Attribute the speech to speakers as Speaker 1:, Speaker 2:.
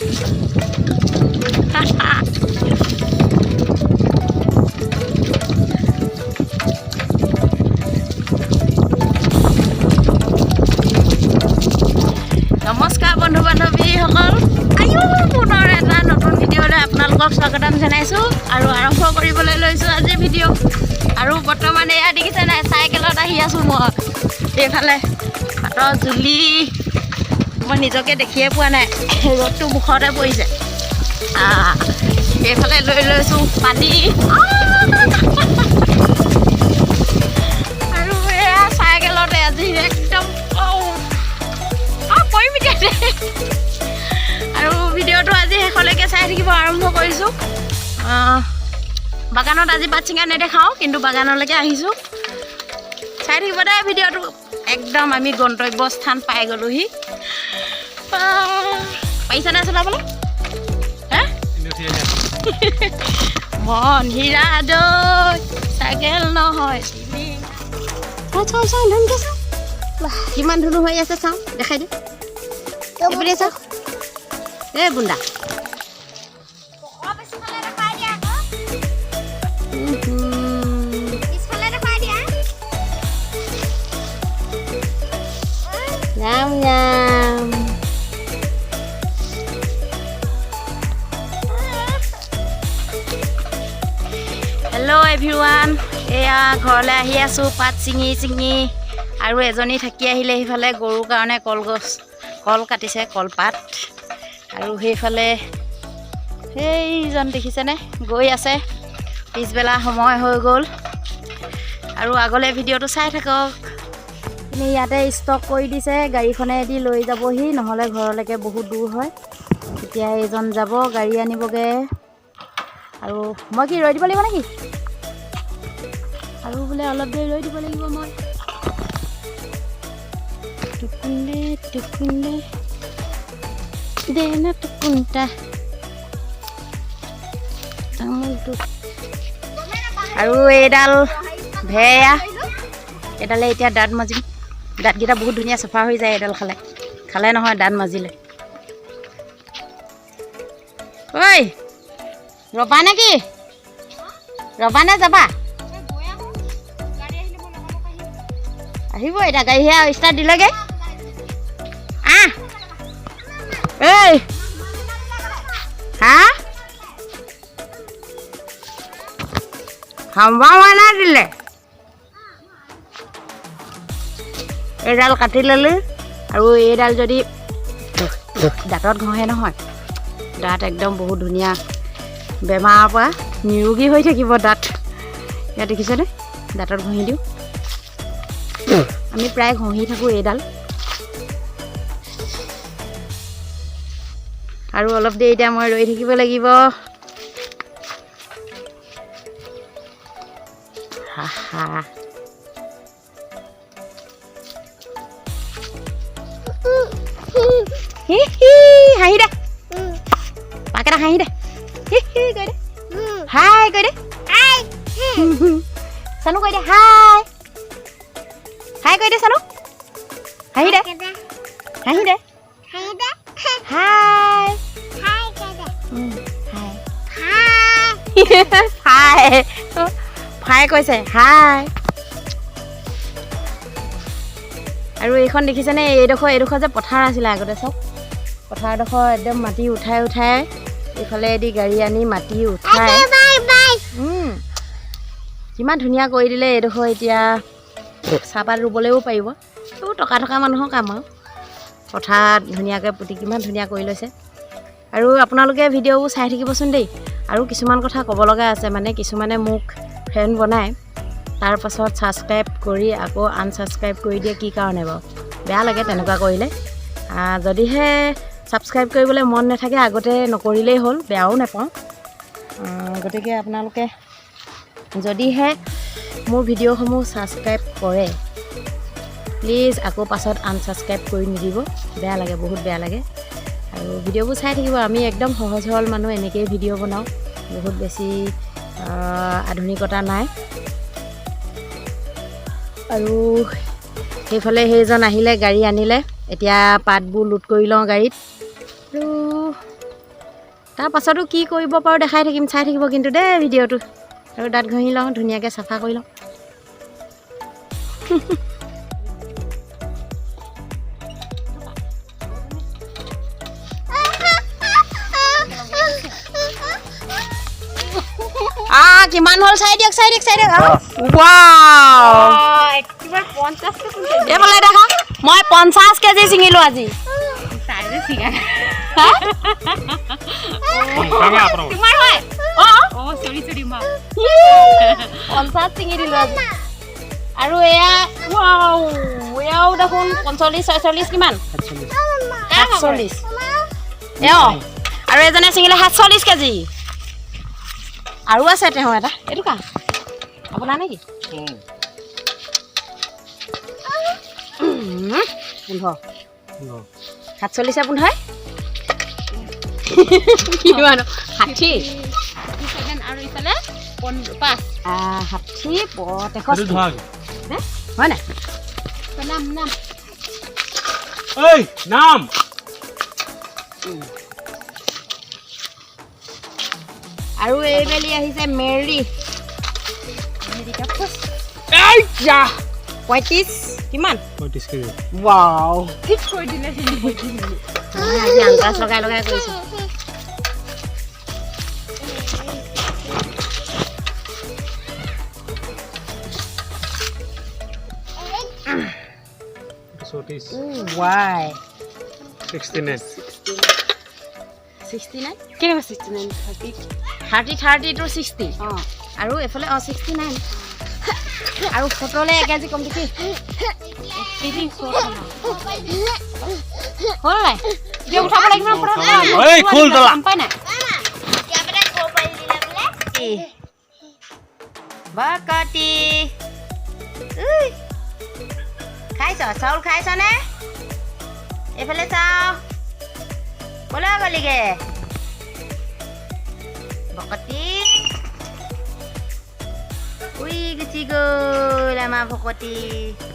Speaker 1: নমস্কাৰ বন্ধু বান্ধৱীসকল, আয়ো, পুনৰ এটা নতুন ভিডিঅ'লৈ আপোনালোকক স্বাগতম জনাইছোঁ আৰু আৰম্ভ কৰিবলৈ লৈছোঁ আজি ভিডিঅ'। আৰু বৰ্তমান এয়া দেখিছে নাই, চাইকেলত আহি আছোঁ মই। এইফালে পাতৰ জুলি, মই নিজকে দেখিয়ে পোৱা নাই, ৰ'দটো মুখতে পৰিছে। এইফালে লৈ লৈছোঁ পানী আৰু এয়া চাইকেলতে আজি একদম পৰিম এতিয়া। আৰু ভিডিঅ'টো আজি শেষলৈকে চাই থাকিব। আৰম্ভ কৰিছোঁ। বাগানত আজি পাত ছিঙা নেদেখাওঁ, কিন্তু বাগানলৈকে আহিছোঁ, চাই থাকিব দেই ভিডিঅ'টো। একদম আমি গন্তব্য স্থান পাই গ'লোহি। পাৰিছেনে চলাবলৈ? হে মন হীৰা দৈ চাইকেল নহয়। চাওঁ চাওঁ চাওঁ, ধুনকে চাওঁ, কিমান ধুনু হৈ আছে, চাওঁ, দেখাই দে এইপিনে চাওঁ। এই বুন্দা।
Speaker 2: পিছফালে দেখুৱাই দিয়া আকৌ। পিছফালে দেখুৱাই দিয়া।
Speaker 1: যাম যাম। হেল্ল' এভৰিৱান, এয়া ঘৰলৈ আহি আছোঁ পাত ছিঙি ছিঙি। আৰু এজনী থাকি আহিলে সেইফালে, গৰুৰ কাৰণে কলগছ কল কাটিছে, কলপাত। আৰু সেইফালে সেইজন দেখিছেনে গৈ আছে। পিছবেলা সময় হৈ গ'ল আৰু আগলৈ ভিডিঅ'টো চাই থাকক। এনেই ইয়াতে ষ্টক কৰি দিছে, গাড়ীখনেদি লৈ যাবহি, নহ'লে ঘৰলৈকে বহুত দূৰ হয়। এতিয়া এইজন যাব গাড়ী আনিবগৈ আৰু মই কি ৰৈ দিব লাগিব নেকি? আৰু বোলে অলপ দেৰি ৰৈ দিব লাগিব মই। টুকুন্দে টুকুন্দে দে না টুকুনটা তামোলটো। আৰু এইডাল ভেয়া, এইডালে এতিয়া দাঁত মাজিম। দাঁতকেইটা বহুত ধুনীয়া চাফা হৈ যায় এইডাল খালে, খালে নহয়, দাঁত মাজিলে। ঐ ৰবা নেকি? ৰবা নে যাবা? আহিব এতিয়া গাড়ী, সেয়া ষ্টাৰ্ট দিলেগৈ। আহ এই হা সম্ভাৱনা দিলে। এইডাল কাটি ল'লোঁ আৰু এইডাল যদি দাঁতত ঘঁহে নহয়, দাঁত একদম বহুত ধুনীয়া, বেমাৰৰ পৰা নিৰোগী হৈ থাকিব দাঁত। ইয়াত দেখিছেনে, দাঁতত ঘঁহি দিওঁ, আমি প্ৰায় ঘঁহি থাকোঁ এইডাল। আৰু অলপ দেৰি এতিয়া মই ৰৈ থাকিব লাগিব। হা হা হি হি, হাঁহি দে পাকেটা, হাঁহি দে, হি হি কৈ দে, হাই কৈ দে, চানু কৈ দে, হাই হাই কৈ দে, চানু হাঁহি দে, হাঁহি দে, হাই হাই হাই হাই কৈছে, হাই। আৰু এইখন দেখিছেনে, এইডোখৰ এইডোখৰ যে পথাৰ আছিলে আগতে, চাওক, পথাৰডোখৰ একদম মাটি উঠাই উঠাই এইফালেদি গাড়ী আনি মাটি উঠাই কিমান ধুনীয়া কৰি দিলে এইডোখৰ। এতিয়া চাহপাত ৰুবলৈও পাৰিব। এইবোৰ টকা থকা মানুহৰ কাম আৰু। পথাৰত ধুনীয়াকৈ পুতি কিমান ধুনীয়া কৰি লৈছে। আৰু আপোনালোকে ভিডিঅ'বোৰ চাই থাকিবচোন দেই। আৰু কিছুমান কথা ক'ব লগা আছে, মানে কিছুমানে মোক ফ্ৰেণ্ড বনায়, তাৰ পাছত ছাবস্ক্ৰাইব কৰি আকৌ আনছাবস্ক্ৰাইব কৰি দিয়ে, কি কাৰণে বাৰু? বেয়া লাগে তেনেকুৱা কৰিলে। যদিহে ছাবস্ক্ৰাইব কৰিবলৈ মন নাথাকে, আগতে নকৰিলেই হ'ল, বেয়াও নাপাওঁ। গতিকে আপোনালোকে যদিহে মোৰ ভিডিঅ'সমূহ ছাবস্ক্ৰাইব কৰে, প্লিজ আকৌ পাছত আনছাবস্ক্ৰাইব কৰি নিদিব, বেয়া লাগে, বহুত বেয়া লাগে। আৰু ভিডিঅ'বোৰ চাই থাকিব। আমি একদম সহজ সৰল মানুহ, এনেকৈয়ে ভিডিঅ' বনাওঁ, বহুত বেছি আধুনিকতা নাই। আৰু সেইফালে সেইজন আহিলে, গাড়ী আনিলে। এতিয়া পাতবোৰ লোড কৰি লওঁ গাড়ীত। আৰু তাৰ পাছতো কি কৰিব পাৰোঁ দেখাই থাকিম, চাই থাকিব কিন্তু দেই ভিডিঅ'টো। আৰু দাঁত ঘঁহি লওঁ, ধুনীয়াকৈ চাফা কৰি লওঁ। কিমান হ'ল চাই দিয়ক, চাই দিয়ক, চাই দিয়ক। ৱাও, এইফালে দেখা, মই 50 কেজি ছিঙিলোঁ আজি। অঁ, 50 ছিঙি দিলোঁ আজি। আৰু এয়া ৱাও, এয়াও দেখোন 45, 46, কিমান? 47। এওঁ আৰু এজনে ছিঙিলে 47 কেজি। আৰু আছে তেওঁ এটা, এইটো কা আপোনাৰ নেকি? 15, 47 15 কিমান? 60
Speaker 2: আৰু ইফালে 5,
Speaker 1: 60, 63 হয় নাই?
Speaker 2: নাম নাম
Speaker 3: এই নাম।
Speaker 1: আৰু এইবেলি আহিছে মেৰী। 35 কিমান?
Speaker 3: 35 কেজি।
Speaker 1: ৱাও,
Speaker 2: ঠিক কৈ দিলে।
Speaker 1: আজি আন্দাজ লগাই লগাই কৰিছোঁ।
Speaker 3: 34।
Speaker 1: ৱাই,
Speaker 3: 69।
Speaker 1: 69?
Speaker 2: কেনেকুৱা 69? 30।
Speaker 1: 30, 30 টু 60।
Speaker 2: অঁ,
Speaker 1: আৰু এইফালে অঁ 69, আৰু সত্তৰলৈ 1 কেজি কম দেখি হ'ল নাই?
Speaker 2: এতিয়া উঠাব লাগিব।
Speaker 3: এই খোল তলা।
Speaker 2: পাই নাই।
Speaker 1: বকতি খাইছ? চাউল খাইছনে? এইফালে চাওঁ, ক'লৈ গ'লিগে ভকতি? উই, গুচি গ'ল আমাৰ ভকতি।